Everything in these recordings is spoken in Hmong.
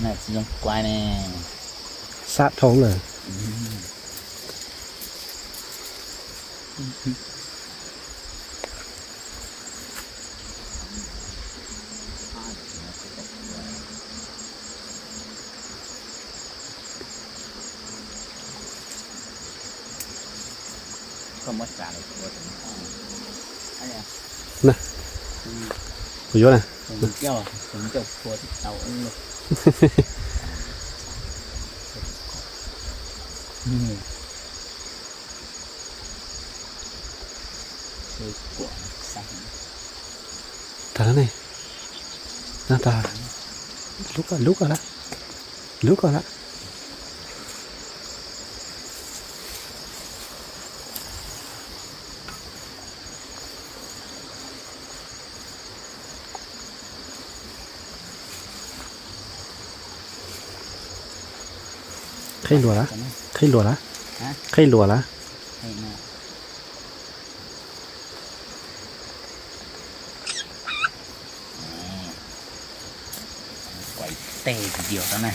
Tsis zoo kuaj ne. Sab dhau lawm. Na, kuv yuav na. Tag lawm ne. Tag, lub ko, lub ko lawm, lub ko lawm. Qhib luas lawm, qhib luas lawm, qhib luas lawm. Kuav tej video rau na.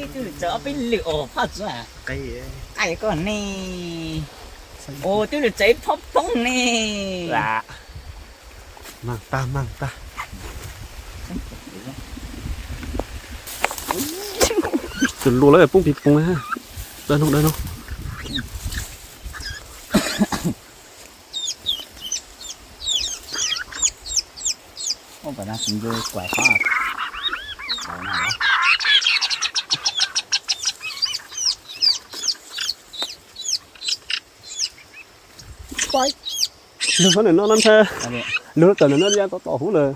Twb lwm txawv ob peb lwm os phaj txwv. Qaij koj ne. Os, twb lwm txawv phob poob ne. Maag tag maag tag. Tus luas lawv poob pig poog na. Dawb no dawb no. Lug qhov ntawm no no ntag. Lug tawm ntawm no ya tau tom hub lawm.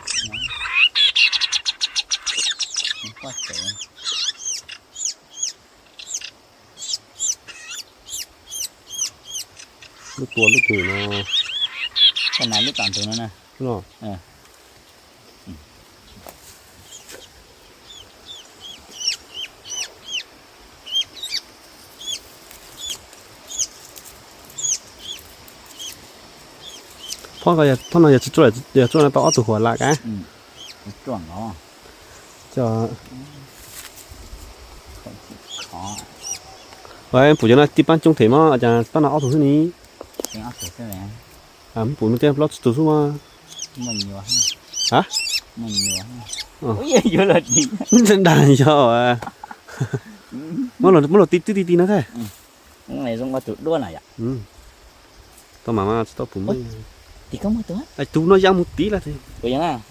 Lub tua lub twg no. Lub tom ntug no na. Phoj ko, phoj no yog tsis tsuaj, yog tsuaj no tau ob tug huam lam kav. Pum cov no tij paab coob them mog, cas pab no ob tug xwb ni. Pum no tej plaub tsib tug xwb mog. Dag yog, muab luag ti twb ti ti no thiab. Tau mas mas tsis tau pum. Tus no ya mus tid lawm.